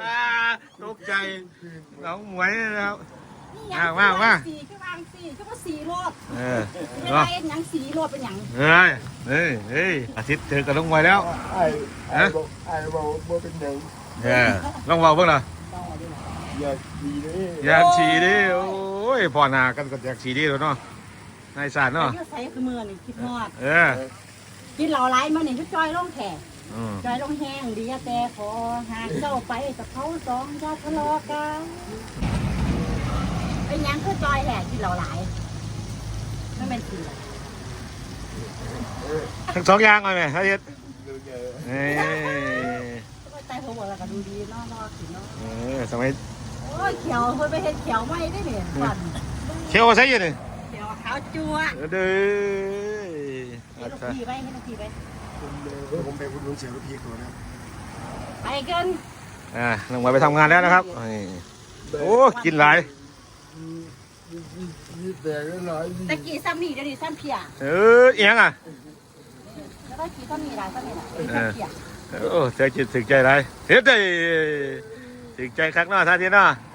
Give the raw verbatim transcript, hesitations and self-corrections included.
อ่าตกใจน้องหมวยนะครับ นี่ยัง มามามา สี่คือวางสี่คือว่าสี่โลด เออ ไม่ เนาะ ได้ยังสี่โลดเป็นหยัง เฮ้ยเฮ้ยเฮ้ยอาทิตย์เจอกับน้องหมวยแล้ว ไอ้ไอ้บอกไอ้บอกว่าเป็นหยัง เออลองเว้าเบิ่งล่ะ อยากดีเลย อยากฉี่ดิโอ้ยพ่อหน้ากันก็อยากฉี่ดิแล้วเนาะนายสารเนาะ อยู่ใส่คือมือนี่คิดฮอด เออ กินเหล้าหลายมื้อนี่คือจอยลงแท้ อืม จอยลงแฮงดีแต่ขอหากเจ้าไปกับเขาสองอย่าทะเลาะกันเป็นหยังคือจอยแท้กินเหล้าหลายมันเป็นสี ทั้งสองอย่างเลยไหมอาทิตย์เอ้ย ก็ใจผมบอกแล้วก็ดูดีเนาะเนาะสิเนาะ เออสมัย โอ้ยเขียวเพิ่นไปเฮ็ดเขียวใหม่ได้นี่ก่อน เขียวใส่อยู่นี่ เขียวขาวจั่ว เออเด้อ เฮ็ดลูกพี่ไว้เฮ็ดลูกพี่ไว้ ผมไปอุดหนุนเสียลูกพีก่อนนะ ไปกัน อ่าน้องหมวยไปทำงานแล้วนะครับนี่โอ้กินหลาย มีแต่หลาย ตะกี้ซ้ำนี่เดี๋ยวนี้ซ้ำเพีย เออเอียงอ่ะ แล้วก็กี่ซ้ำนี่หลายซ้ำนี่หลายเป็นซ้ำเพีย โอ้ใจจิตถึงใจไรเฮ็ดได้ถึงใจคักเนาะท่านที่เนาะ